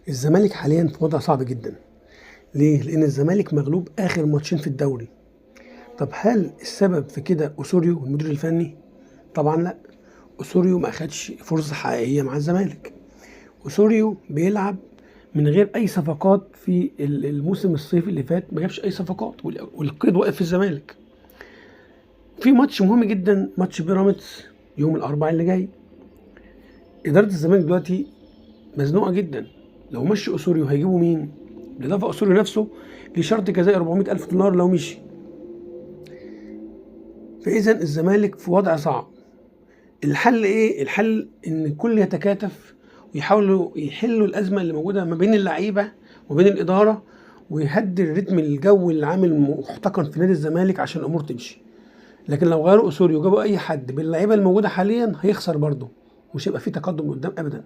الزمالك حاليا في وضع صعب جدا. ليه؟ لان الزمالك مغلوب اخر ماتشين في الدوري. طب هل السبب في كده اوسوريو المدير الفني؟ طبعا لا. اوسوريو ما اخدش فرصة حقيقية مع الزمالك. اوسوريو بيلعب من غير اي صفقات في الموسم الصيفي اللي فات، ما جابش اي صفقات، والقيد واقف في الزمالك. في ماتش مهم جدا، ماتش بيراميدز يوم الاربعاء اللي جاي. ادارة الزمالك دلوقتي مزنوقه جدا، لو مشي اوسوريو هيجيبوا مين؟ بالاضافة اوسوريو نفسه ليه شرط جزائي 400 الف دولار لو مشي. فاذا الزمالك في وضع صعب. الحل ايه؟ الحل ان الكل يتكاتف ويحاولوا يحلوا الازمة اللي موجودة ما بين اللعيبة وبين الادارة، ويهدي الريتم الجو اللي عامل محتقن في نادي الزمالك عشان الامور تمشي. لكن لو غيروا اوسوريو وجابوا اي حد باللعيبه الموجودة حاليا هيخسر برضه، مش هيبقى في تقدم قدام ابدا.